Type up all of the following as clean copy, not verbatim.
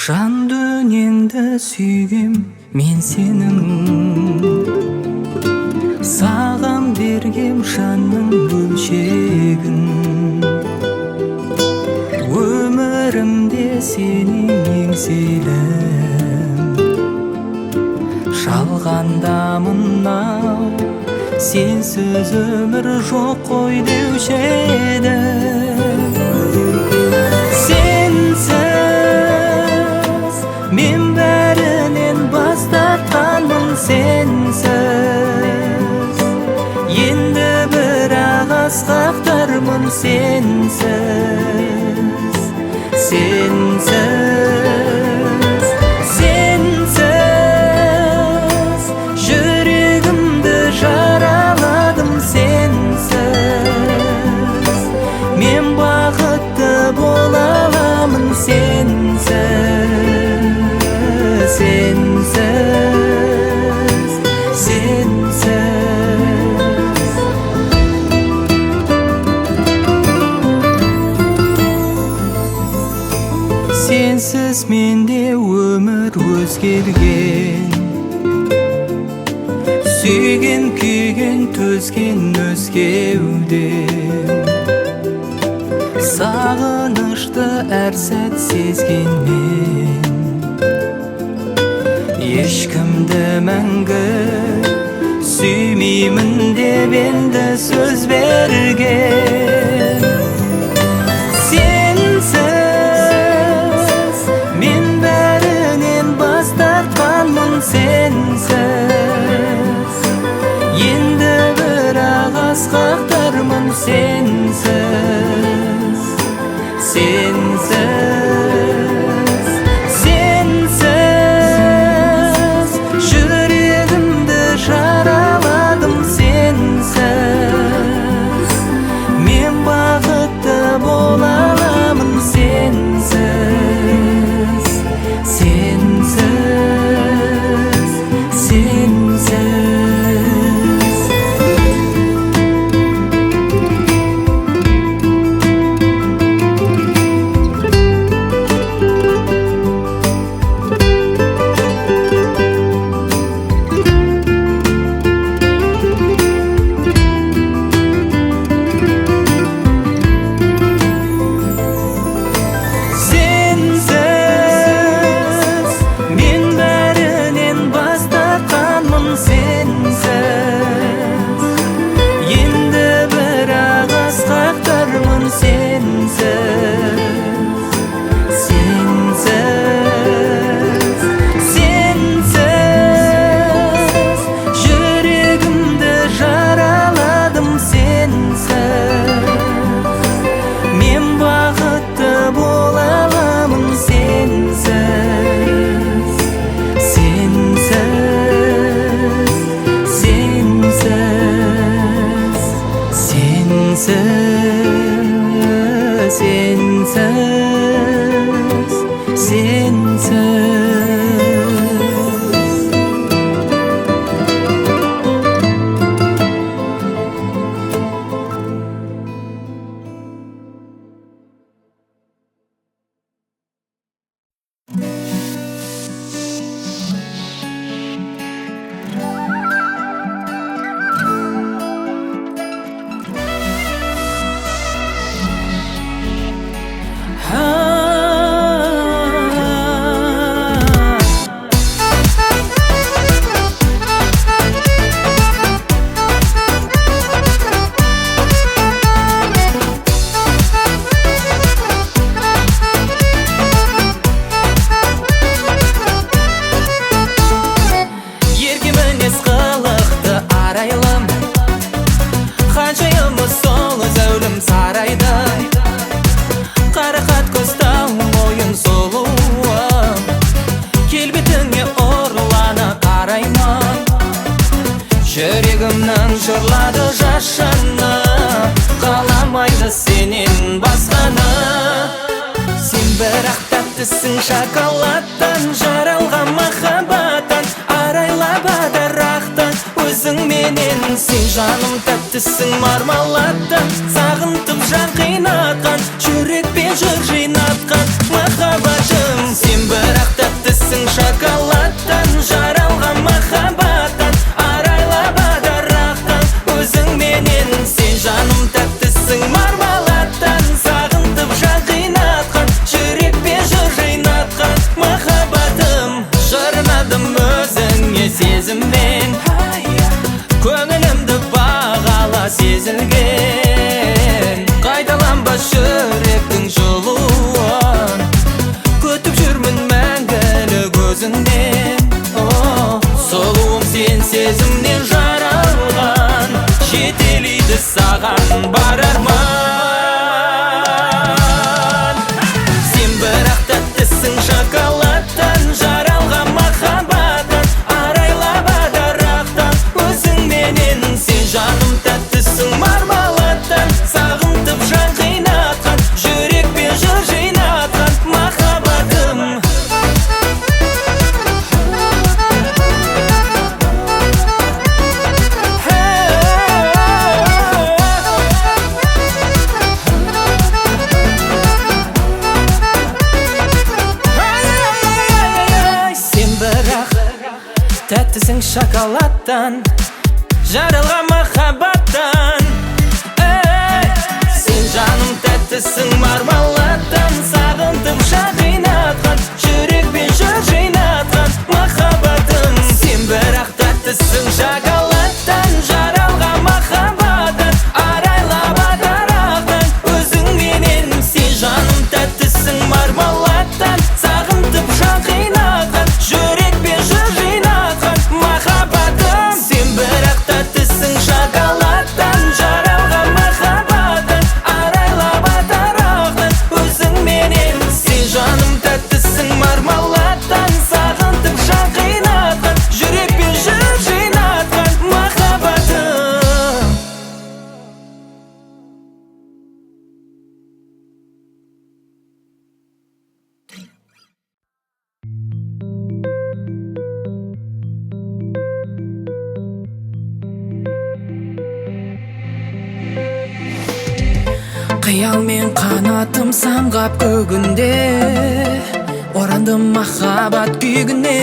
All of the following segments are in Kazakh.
Жан дүниеңді сүйгем мен сенің, саған бергем жанның бөлшегін. Өмірімде сенен еңселім, жалғанда мынау сенсіз өмір жоқ қой деуші едім. Сенсіз мен бәрінен бас тартқанмын, сенсіз енді бірақ асқақтармын, сенсіз, сенсіз, сенсіз жүрегімді жараладым, сенсіз мен бақытты бола аламын, сенсіз, сенсіз, сенсіз. Сенсіз менде өмір өзгерген, сүйген, күйген, төзген өзгеуден. Сағынышты әр сәт сезгенмен, ешкімді мәңгі сүймеймін деп енді сөз берген. Сенсіз мен бәрінен бас тартқанмын, сенсіз енді бірақ асқақтармын, сенсіз, сенсіз, сенсіз жүрегімді жараладым, сенсіз мен бақытты бола аламын, сенсіз, сенсіз, сенсіз. Сенсіз мен бәрінен бас тартқанмын, сенсіз енді бірақ асқақтармын, сенсіз, сенсіз, сенсіз жүрегімді жараладым, сенсіз мен бақытты бола аламын, сенсіз, сенсіз, сенсіз, сенсіз, сенсіз, сенсіз. Ерке мінез қылықты арайлым, ханшайымы сол зәулім сарайды. Қарақат көз тау мойын сұлуым, келбетіңе ұрлана қараймын. Жүрегімнің жырлады жас жаны, қаламайды сенен басқаны. Сен бірақ тәттісің шоколадтан, жаралған махаббаттан. өзіңменен. Сен жаным тәттісің мармаладтан, сағынтып жан қинатқан, жүрекпен жыр жинатқан махаббатым. Сен бірақ тәттісің шоколадтан, жаралған махаббаттан, арайлап дарақтан өзіңменен. Сен жаным тәттісің мармаладтан, сағынтып жан қинатқан, жүрекпен жыр жинатқан махаббатым. Жырнадым өзіңе сезіммен, көңілімді бағала сезілген. Қайталанбас жүректің жылуын күтіп жүрмін мәңгілік өзіңнен. Сұлуым, сен сезімнен жаралған, жетелейді саған бар арман. Сен бірақ тәттісің шоколадтан, жаралған махаббаттан, арайлап дарақтан өзіңменен. Сен жаным тәттісің мармаладтан, сағынтып жан қинатқан, жүрекпен жыр жинатқан махаббатым. Сен бірақ тәттісің шоколадтан, жаралған махаббаттан. Сен жаным тәттісің мармаладтан, сағынтып жан қинатқан, жүрекпен жыр жинатқан махаббатым. Сен бірақ тәттісің шоколадтан, жаралған махаббаттан, арайлап дарақтан өзіңменен. Сен жаным тәттісің мармаладтан, сағынтып жан қинатқан, жүрекпен жыр жинатқан махаббатым. Сен бірақ тәттісің шоколадтан, жаралған махаббаттан, арайлап дарақтан өзіңменен. Сен жаным тәттісің мармаладтан, сағынтып жан қинатқан, жүрекпен жыр жинатқан махаббатым. Қиялмен қанатым самғап көгінде, орандым махаббат күйігіне.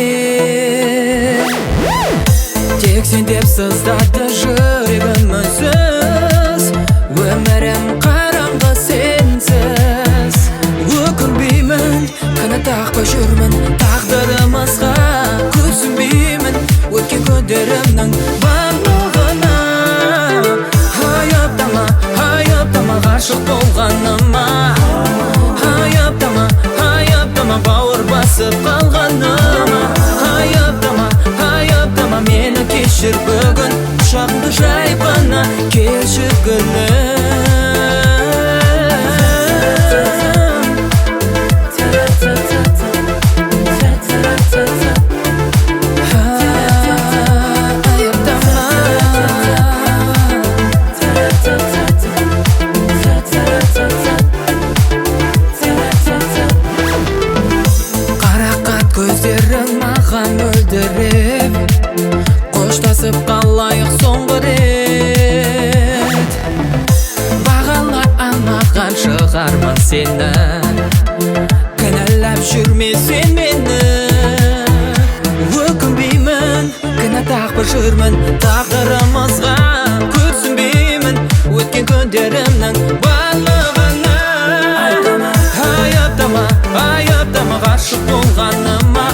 Тек сен деп сыздады жүрегім үнсіз, өмірім қараңғы сенсіз. Өкінбеймін, кінә тақпай жүрмін тағдырымызға, күрсінбеймін өткен күндерімнің барлығына. Айыптама, айыптама ғашық болғаныма, айыптама, айыптама бауыр басып қалғаныма. Айыптама, айыптама мені кешір бүгін, құшағыңды жайып қана келші гүлім. Қарақат көздерің маған мөлдіреп, қоштасып қалайық соңғы рет. Бағала алмаған шығармын сені, кінәлап жүрме сен мені. Өкінбеймін, кінә тақпай жүрмін тағдырымызға, күрсінбеймін өткен күндерімнің барлығына. Айыптама, айыптама ғашық болғаныма,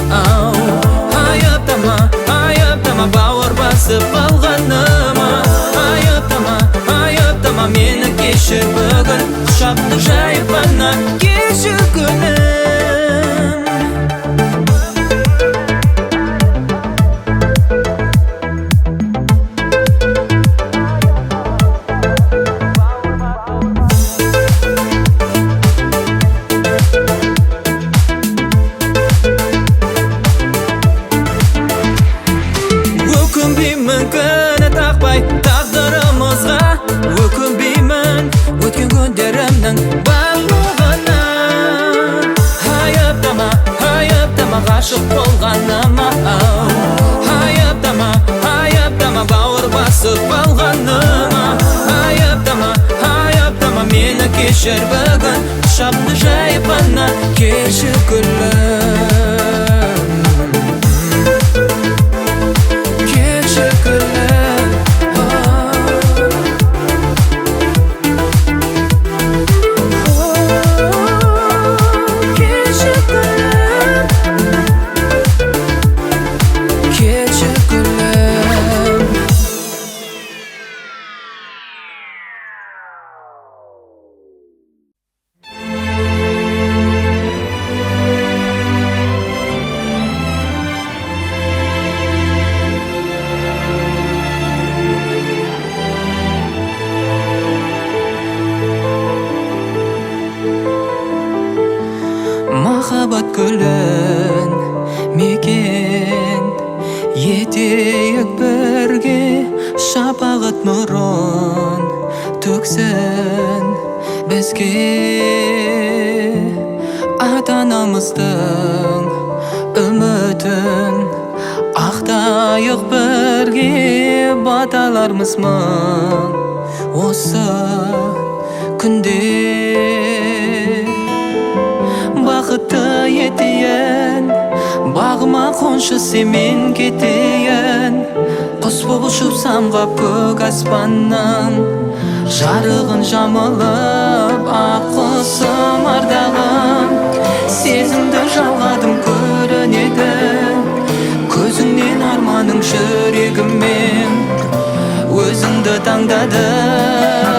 айыптама, айыптама бауыр басып қалғаныма. Айыптама, айыптама мені кешір бүгін, құшағыңды жайып қана келші гүлім. Өкінбеймін кінә тақпай тағдырымызға, өкінбеймін өткен күндерімнің барлығына. Айыптама, айыптама ғашық болғаныма, айыптама, айыптама бауыр басып жүр бүгін. Құшағымды жайып қана келші гүлім, келші гүлім. Келші гүлім, келші гүлім. Махаббат гүлін мекен етейік бірге, шапағат нұрын төксін бізге. Ата-анамыздың үмітін ақтайық бірге, баталармыз мың осы күнде. Бақытты етейін, бағыма қоншы семен кетейін. Құс болып ұшып самғап көк аспанның жарығын жамылып, ақ құсым ардағым. Сезімді жалғадым көрінеді көзіңнен арманың жүрегіммен өзіңді таңдадым.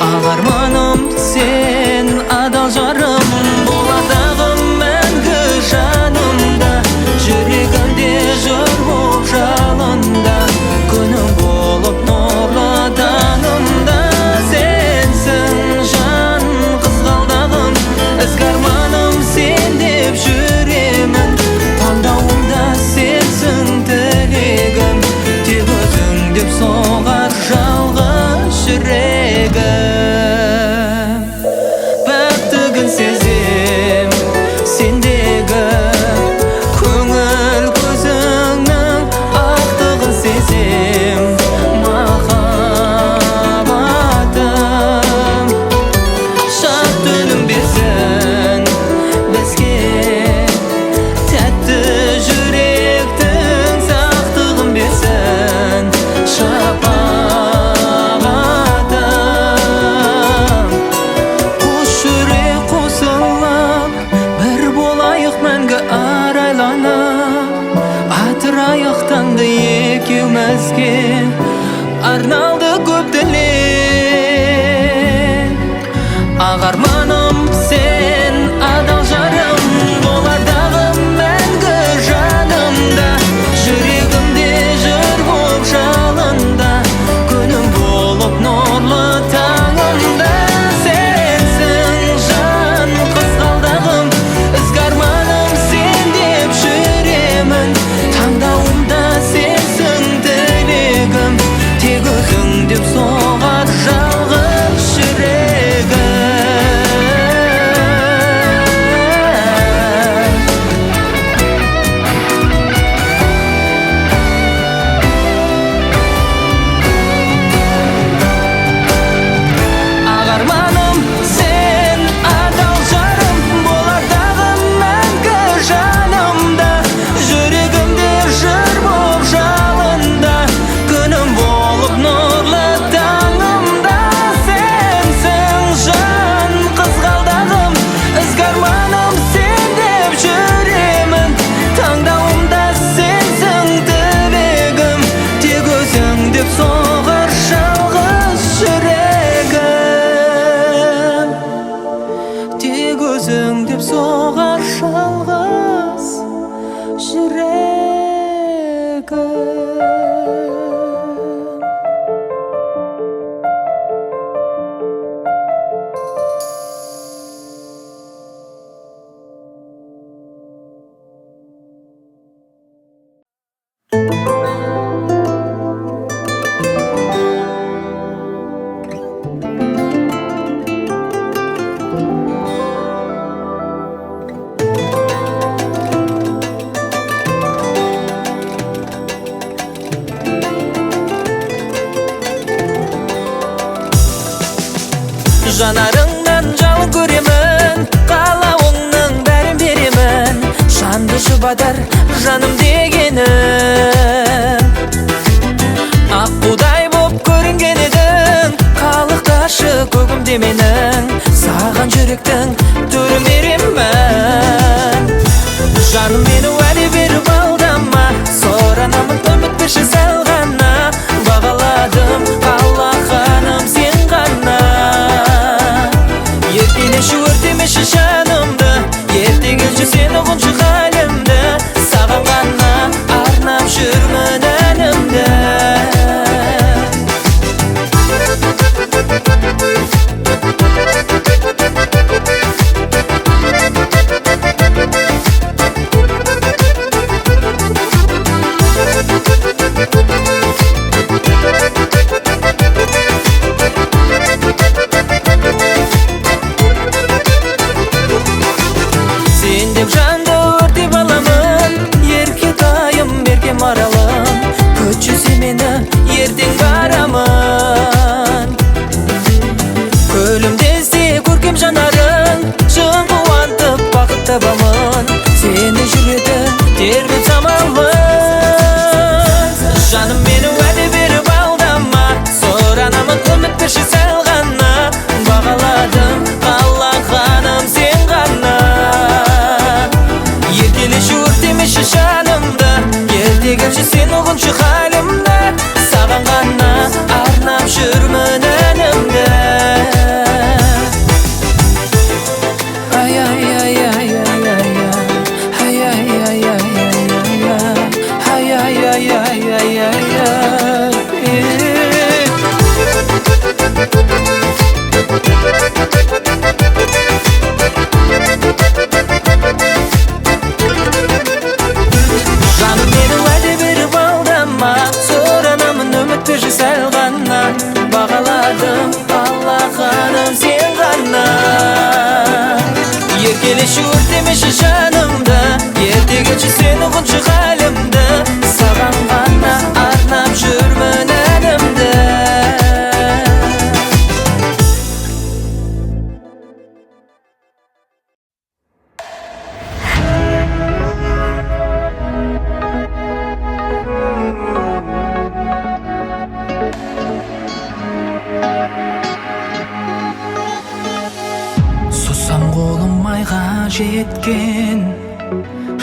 Ақ арманым сен, адал жарым, боладағым мәңгі жанымда. Жүрегімде жыр боп жалында, күнім болып нұрлы таңымда. Сенсің жан қызғалдағым, ізгі арманым сен деп жүремін. Таңдауымда сенсің тілегім, тек өзің деп соғар жалғыз жүрегім. Пәктігін сезем сендегі, көңіл көзіңнің ақтығын сезем. Махаббатым шат түнін берсін бізге, тәтті жүректің сақтығын берсін шапағатым. Қос жүрек қосылып, бір болайық мәңгі арайланып. Атырайық таңды екеумізге арналды көп тілек. Ақ арманым сен, адал жарым, боладағым мәңгі жанымда. Жүрегімде жыр болып жалында, күнім болып нұрлы таңымда. Сенсің жан қызғалдағым, ізгі арманым сен деп жүремін. Таңдауымда сенсің тілегім, тек өзің деп соғар жалғыз жүрегім. Ақ арманым сен, адал жарым, боладағым мәңгі жанымда. Жүрегімде жыр болып жалында, күнім болып нұрлы таңымда. Сенсің жан қызғалдағым, ізгі арманым сен деп жүремін. Таңдауымда сенсің тілегім, тек өзің деп соғар жалғыз жүрегім. Тек өзің деп соғар жалғыз жүрегім. Жанарыңнан жалын көремін, қалауыңның бәрін беремін. Жанды жұбатар жаным дегенім. Аққудай боп көрінген едің, қалықташы көгімде менің. Саған жүректің төрін беремін. Жаным мені уәде беріп алдама, сұранамын үміт берші сәл ғана. Бағаладым қалағаным сен ғана. Еркелеші өртемеші жанымды, ерте келші сен ұғыншы халімді. Саған ғана арнап жүрмін әнімді. Сен деп жанды өртеп аламын, ерке тайым, ерке маралым. Күтші сен мені, ертең барамын. Күлімдесе көркем жанарың, шын қуантып бақыт табамын. Сені жүреді тербеп самалым. Жаным мені уәде беріп алдама, сұранамын үміт берші сәл ғана. Бағаладым қалағаным сен ғана. Еркелеші өртемеші жанымды, ерте келші сен ұғыншы халімді. Саған ғана арнап жүрмін әнімді. Ай ай ай ай ай ай ай ай ай ай ай ай ай ай ай ай ай. Жаным мені уәде беріп алдама, сұранамын үміт берші сәл ғана. Бағаладым қалағаным сен ғана. Еркелеші өртемеші жанымды, ерте келші сен ұғыншы халімді. Саған ғана арнап жүрмін әнімді. Сусам қолым айға жеткен,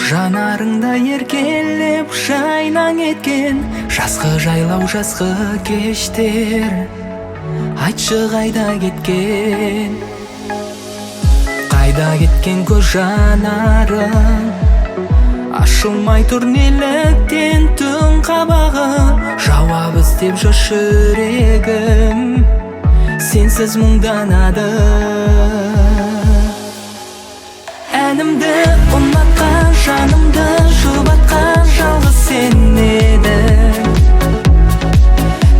жанарыңда еркелеп жайнаң еткен. Жазғы жайлау жазғы кештер, айтшы қайда кеткен? Қайда кеткен көз жанарың, ашылмай тұр неліктен түн қабағы. Жауап іздеп жүр жүрегім, сенсіз мұңданады. Әнімді ұнатқан, жанымды жұбатқан жалғыз сен едің.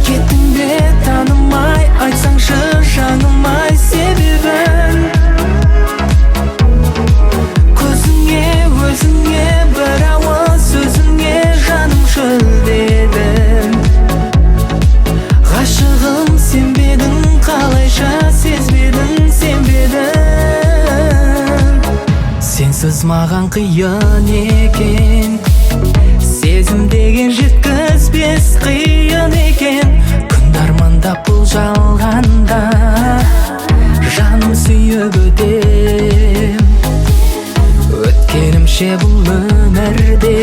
Кеттің бе танымай, айтсаңшы жаным-ай себебін. Көзіңе, өзіңе, бір ауыз сөзіңе жаным шөлдедім. Ғашығым сенбедің, қалайша сезбедің, сенбедің. Сенсіз маған қиын екен, сезім деген жеткізбес қиын екен. Күнді армандап бұл жалғанда, жаным сүйіп өтем. Өткенімше бұл өмірде,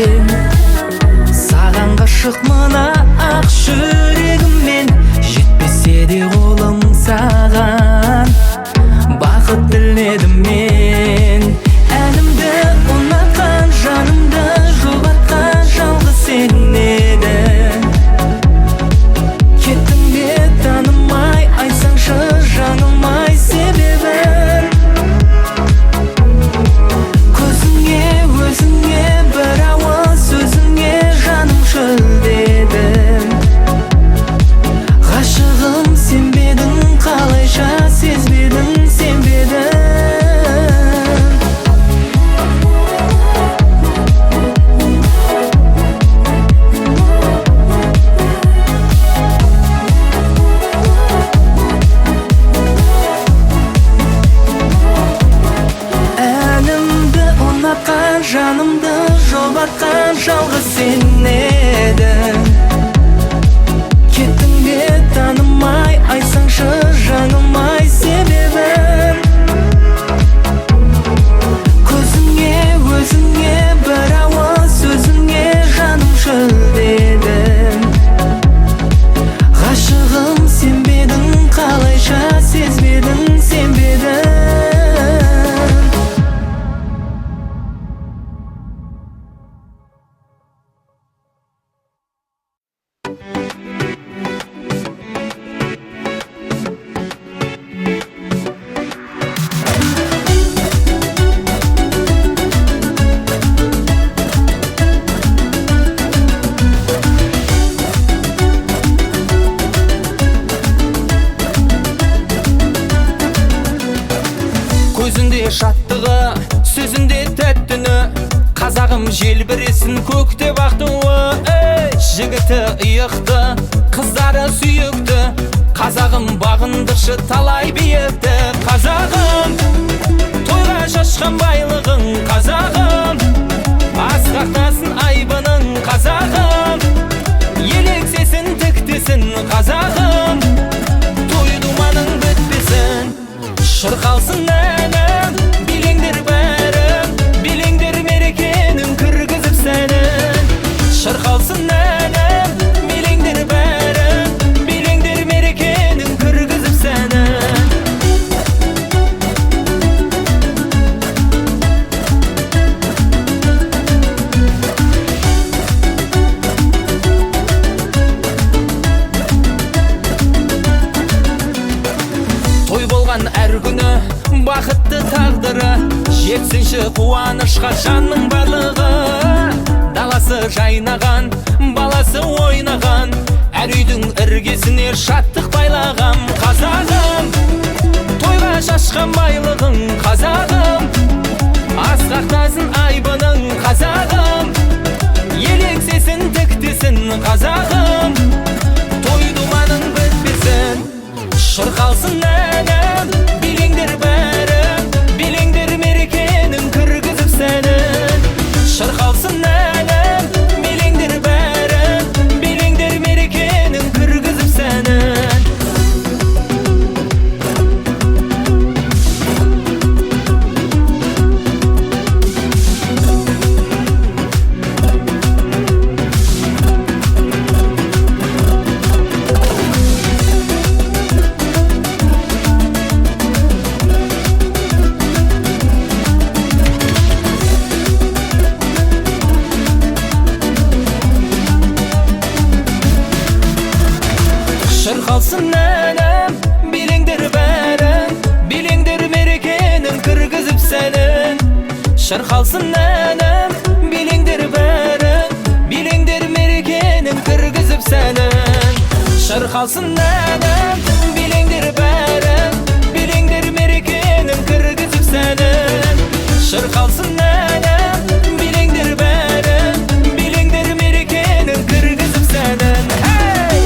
саған ғашық мына ақ жүрегіммен. Жетпесе де қолым саған, бақыт тіледім мен. Әнімді ұнатқан, жанымды жұбатқан жалғыз сен едің. Кеттің бе танымай, айтсаңшы жаным-ай себебін. Көзіңе, өзіңе, бір ауыз сөзіңе жаным шөлдеді. жалғыз сен едің. Кеттің де танымай, айтсаңшы жаным-ай себебін. Көзіңе, өзіңе, бір ауыз сөзіңе жаным шөлдедім. Ғашығым сенбедің, қалайша сезбедің, сенбедің. Көзінде шаттығы, сөзінде тәттіні, қазағым желбіресін көкте бақтуы. Ей, жігіті иықты, қыздары сүйікті, қазағым бағындыршы талай биікті. Қазағым, тойға шашқан байлығың, қазағым, асқақтасын айбының, қазағым, елексесін тіктесін, қазағым, той думаның бітпесін. Шырқалсын әнім, билеңдер бәрі, билеңдер мерекенің кіргізіп сәнін. Шырқалсын әнім, билеңдер бәрі, билеңдер мерекенің кіргізіп сәнін. Той болған әр күні, бақытты тағдыры, жетсінші қуанышқа жанның барлығы. Даласы жайнаған, баласы ойнаған, әр үйдің іргесіне шаттық байлаған. Қазағым, тойға шашқан байлығың, қазағым, асқақтасын айбының, қазағым, елексесін тіктесін, қазағым, той думаның бітпесін. Шырқалсын әнім, билеңдер бәрі, билеңдер мерекенің кіргізіп сәнін. Шырқалсын әнім, билеңдер бәрі, билеңдер мерекенің кіргізіп сәнін. Шырқалсын әнім, билеңдер бәрі, билеңдер мерекенің кіргізіп сәнін. Шырқалсын әнім, билеңдер бәрі, билеңдер мерекенің кіргізіп сәнін. Шырқалсын әнім, билеңдер бәрі, билеңдер мерекенің кіргізіп сәнін. Шырқалсын әнім, билеңдер бәрі, билеңдер мерекенің кіргізіп сәнін. Hey!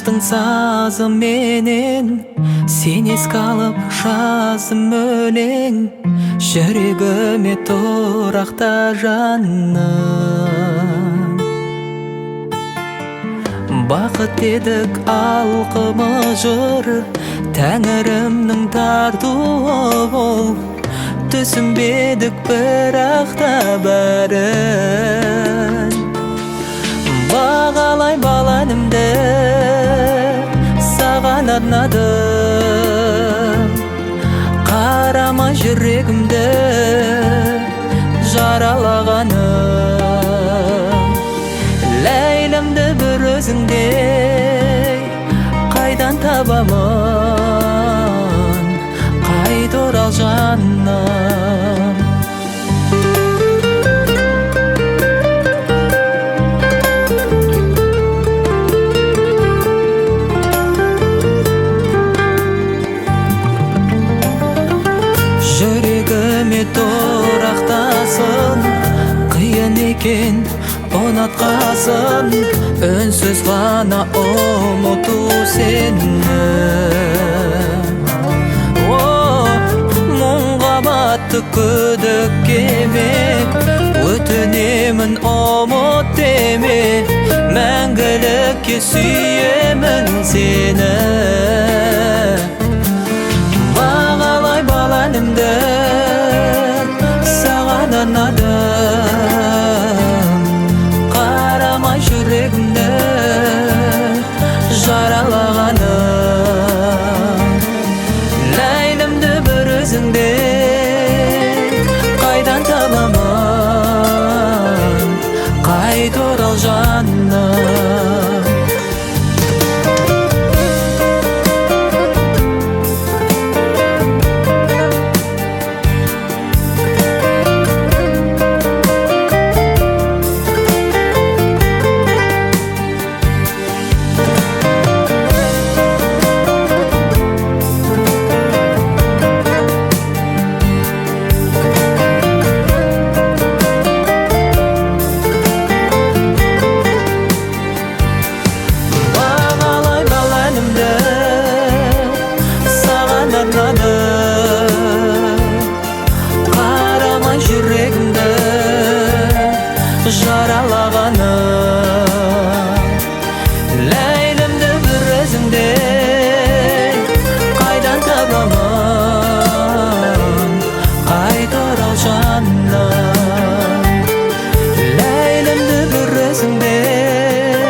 Сағыныштың сазыменен сен еске алып жаздым өлең, жүрегіме тұрақта жаным. Бақыт едік алқымы жыр, тәңірімнің тартуы бол, түсінбедік бірақ та бәрін. Бағалай бал әнімді саған арнадым, қарама жүрегімді жаралағаным. Ләйлімді бір өзіңдей қайдан табамын, қайда орал жаным. Жүрегіме тұрақтасын, қиын екен ұнатқасын, үнсіз ғана ұмыту сені. О, мұңға батты күдікке ме, өтінемін ұмыт деме, мәңгілікке сүйемін сені. Бағалай бал әнімді саған арнадым, қарама жүрегімді жаралағаным. Ләйлімді бір өзіңдей қайдан табамын, қайта орал жаным. Бағалай бал әнімді саған арнадым, қарама жүрегімді жаралағаным. Ләйлімді бір өзіңдей қайдан табамын, қайта орал жаным. Ләйлімді бір өзіңдей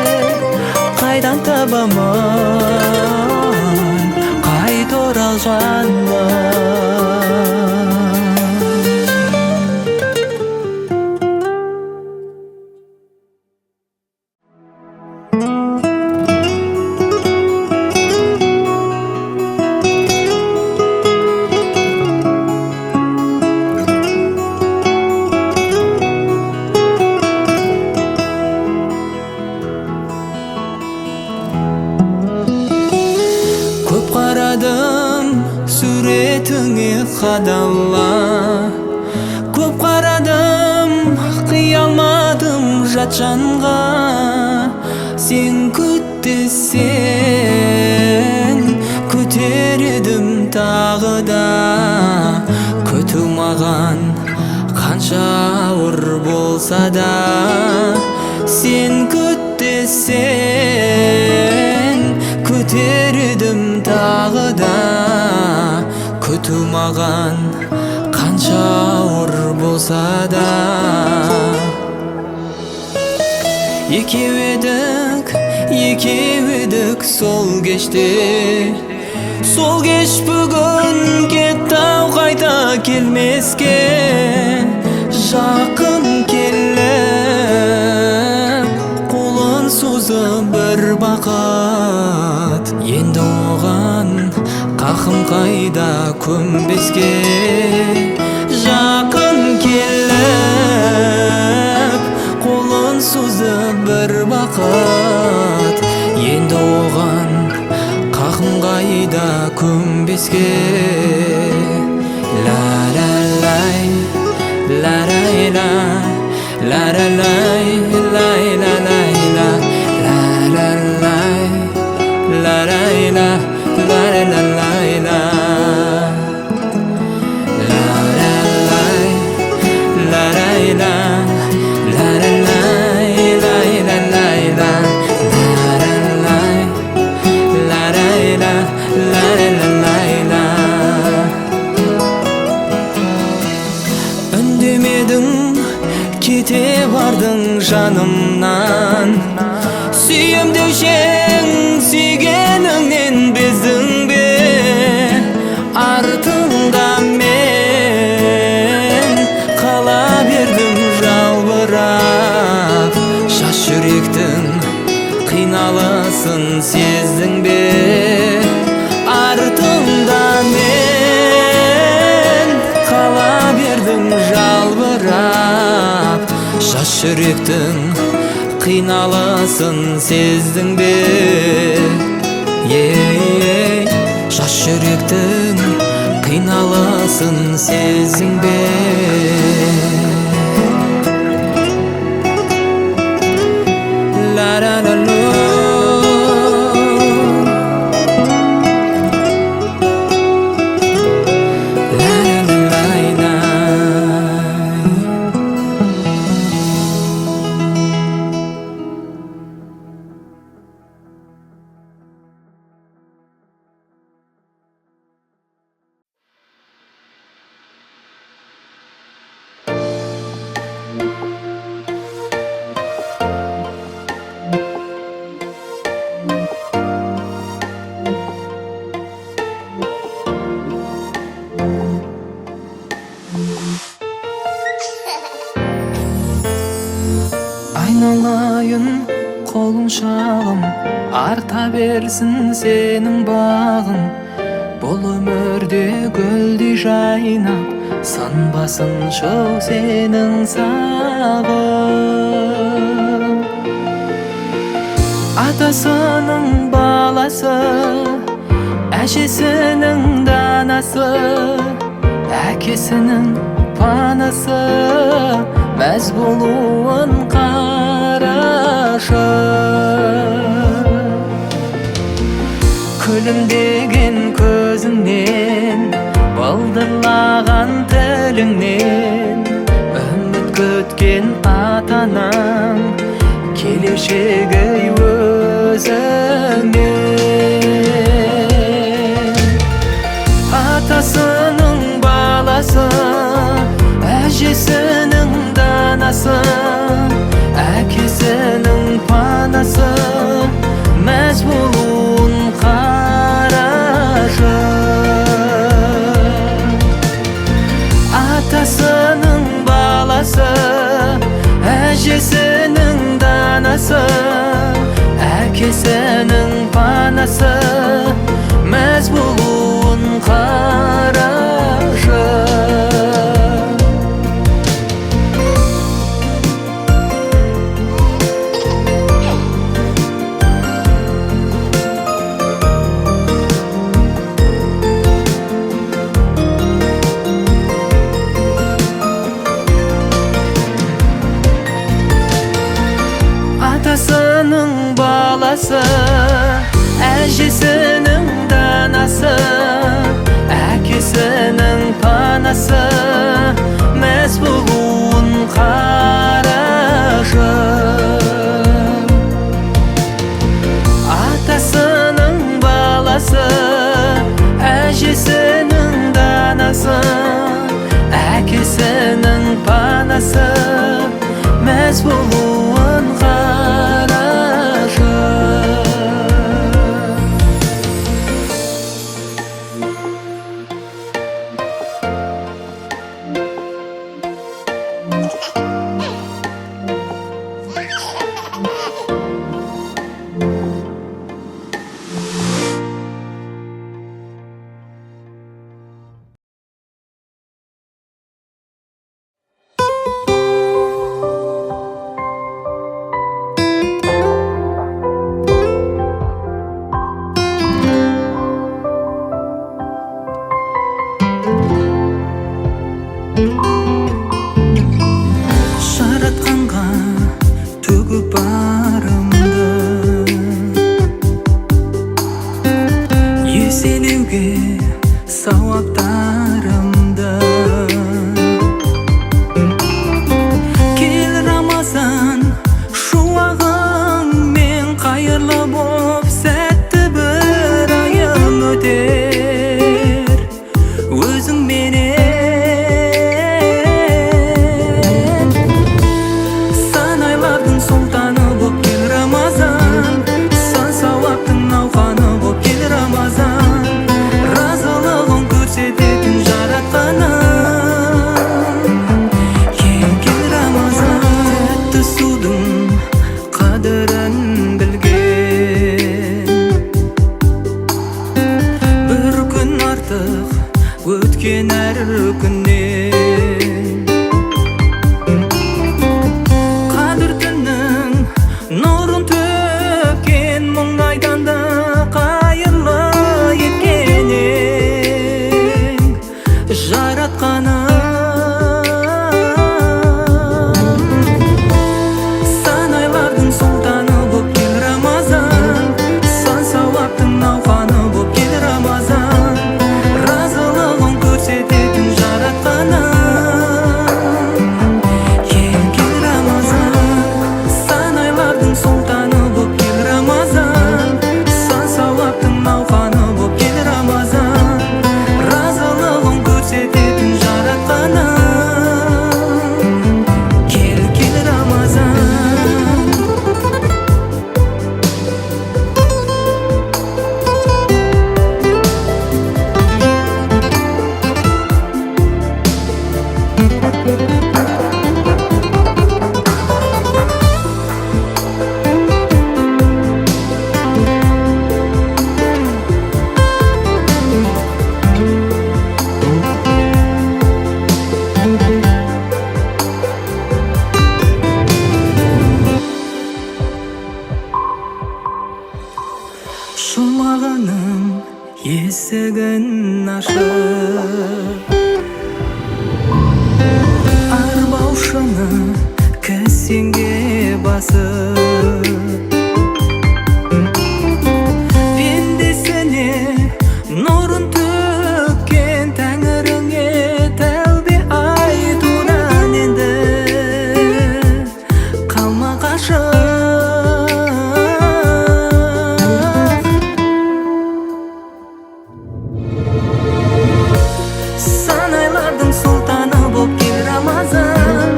қайдан табамын, қайта орал жаным. Көп қарадым суретіңе қадала, көп қарадым қия алмадым жат жанға. Сен күт десең күтер едім тағы да, күту маған қанша ауыр болса да. Сен күт десең күтер едім тағы да, күту маған қанша ауыр болса да. Екеу едік, екеу едік сол кеште, сол кеш бүгін кетті-ау қайта келмеске. Жақын келіп қолын созып бір бақыт, енді оған қақым қайда көнбеске. Жақын келіп қолын созып бір бақыт, енді оған қақым қайда көнбеске. Ла ла лай, ла лай ла, ла ла лай, лай ла лай ла, ла ла лай, Жанымнан сүйем деуші ең, сүйгеніңнен бездің бе? Артыңда мен қала бердім жалбырап. Жас жүректің қиналысын сездің бе? Артыңда мен қала бердім жалбырап. Жас жүректің қиналысын сездің бе? Ей, жас жүректің қиналысын сездің бе? Ла ла ла ло. Ла ла ла лай лай. Айналайын құлыншағым, арта берсін сенің бағың. Бұл өмірде гүлдей жайнап, сынбасыншы сенің сағың. Атасының баласы, әжесінің данасы, әкесінің панасы, мәз болуын қарашы. Күлімдеген көзіңнен, былдырлаған тіліңнен үміт күткен ата-анаң келешегі өзіңнен. Атасының баласы, әжесінің данасы, әкесінің панасы, мәз болуын қарашы. Атасының баласы, әжесінің данасы, әкесінің панасы, мәз болуын қарашы. Атасының баласы, әжесінің данасы, әкесінің панасы, мәз болуын қарашы. Атасының баласы, әжесінің данасы, әкесінің панасы, мәз болуын қарашы. Жаратқанға төгіп барымды, еселеуге сауаптарымды. Кел, Рамазан шуағыңмен қайырлы боп, сәтті бір айым өтер өзіңменен. Сан айлардың күннен. Қадір түннің нұрын төккен, мұңайдан да қайырлы еткен ең Жаратқаным. Сан айлардың сұлтаны боп кел Рамазан, сан сауаптың науқаны боп кел Рамазан, разылығын көрсететін Жаратқаным. Кел, кел Рамазан, сан айлардың сұлтаны боп кел Рамазан, сан сауаптың науқаны боп кел Рамазан, разылығын көрсететін Жаратқаным. Кел, кел Рамазан. Шумағының есігін ашып, арбаушыны кісенге басып, пендесіне нұрын төккен тәңіріңе тәубе айтудан енді қалма қашық. Сан айлардың сұлтаны боп кел Рамазан,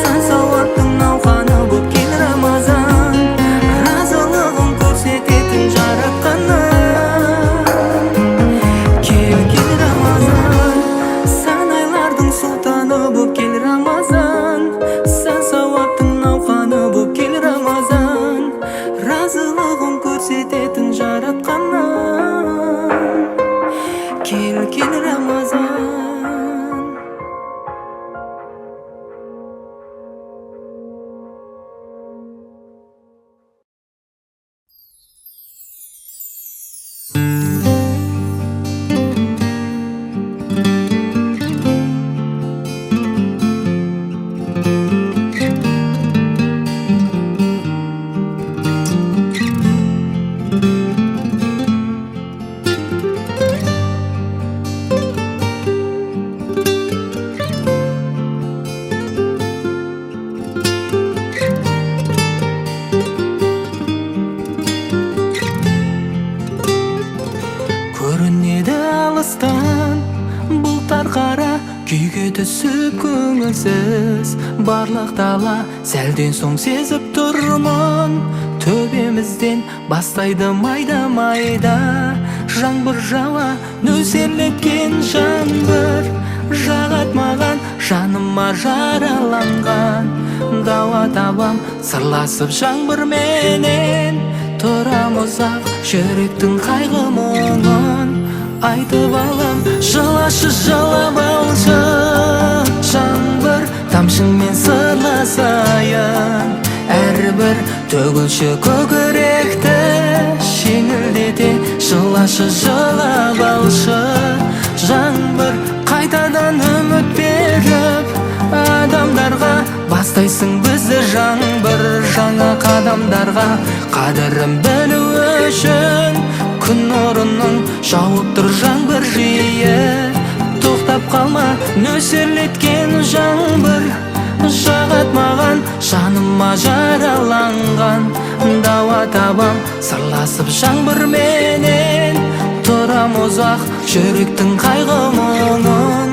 сан сауаптың науқаны боп кел Рамазан, разылығын көрсететін Жаратқаным. Кел, кел Рамазан, сан айлардың сұлтаны боп кел Рамазан, сан сауаптың науқаны боп кел Рамазан, разылығын көрсететін Жаратқаным. Кел, кел Рамазан. Көрінеді алыстан бұлттар қара, күйге түсіп көңілсіз барлық дала. Сәлден соң сезіп тұрмын, төбемізден бастайды майда майда жаңбыр жауа. Нөсерлеткен жаңбыр жағады маған, жаныма жараланған дауа табам. Сырласып жаңбырменен тұрам ұзақ, жүректің қайғы мұңын айтып алам. Жылашы, жылап алшы жаңбыр, тамшыңмен сырласайын. Әрбір төгілші көкіректі жеңілдете. Жылашы, жылап алшы жаңбыр, қайтадан үміт беріп адамдарға бастайсың бізді жаңбыр жаңа қадамдарға. Қадірін білу үшін күн нұрының жауып тұр жаңбыр жиі. Тоқтап қалма, нөсерлеткен жаңбыр жағады маған, жаныма жараланған дауа табам. Сырласып жаңбырменен тұрам ұзақ, жүректің қайғы мұңын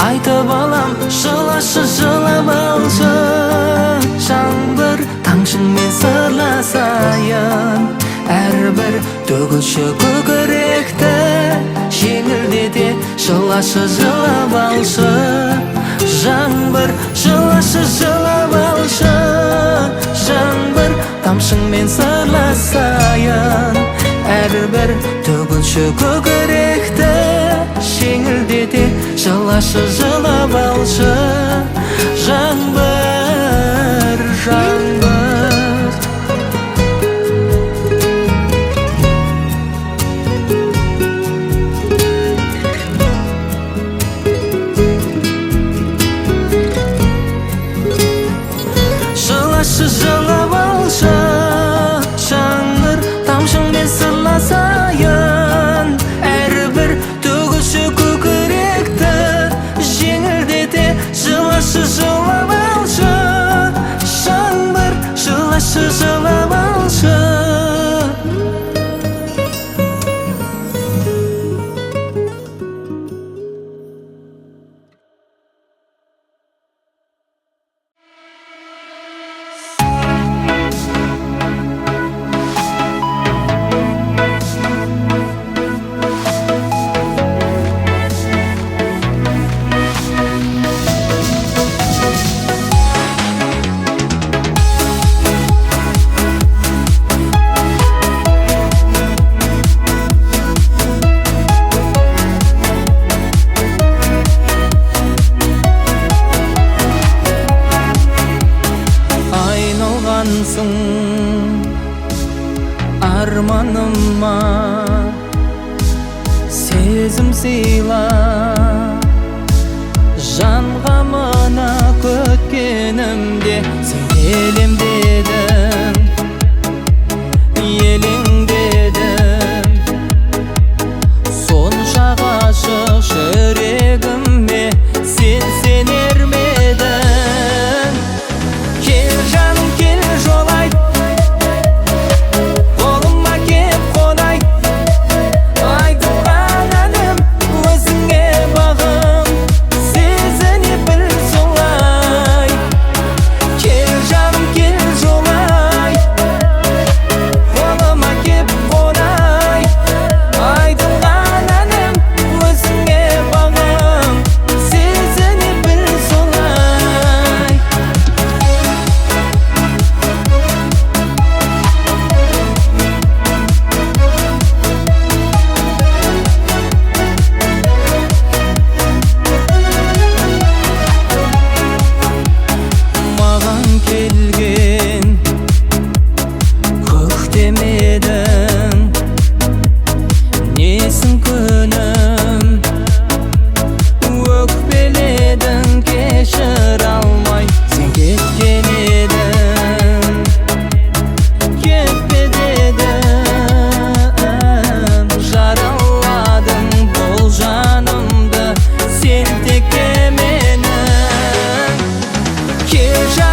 айтып алам. Жылашы, жылап алшы жаңбыр, тамшыңмен сырласайын. Әрбір төгілші көкіректі жеңілдете. Жылашы, жылап алшы жаңбыр, жылашы, жылап алшы жаңбыр, тамшыңмен сырласайын. Әрбір төгілші көкіректі жеңілдете. Жылашы Жылашы, жылап алшы, жаңбыр, жаңбыр. Жылашы, жылап алшы, жаңбыр, тамшыңмен сырласайын. Әрбір төгілші көкіректі жеңілдете. Жылашы, жылап алшы, жаңбыр, жылашы, жылап алшы. Айналғансың арманыма, сезім сыйла, жан ғамына күткенімде сен келем дедің, елеңдедім. Сонша ғашық жүрегіме сен сенер ме едің? Кел, жаным, кел, жолай, қолыма кеп қонай. Айтылған әнім өзіңе бағым, сезіне біл солай. Кел, жаным, кел, жолай, қолыма кеп қонай. Айтылған әнім өзіңе бағым, сезіне біл солай. Маған келген көктем едің, несін күнім өкпеледің, кешір алмай сен кеткен едің. Кетпе дедім, жараладың бұл жанымды, сен текке менің. Кел, жаным.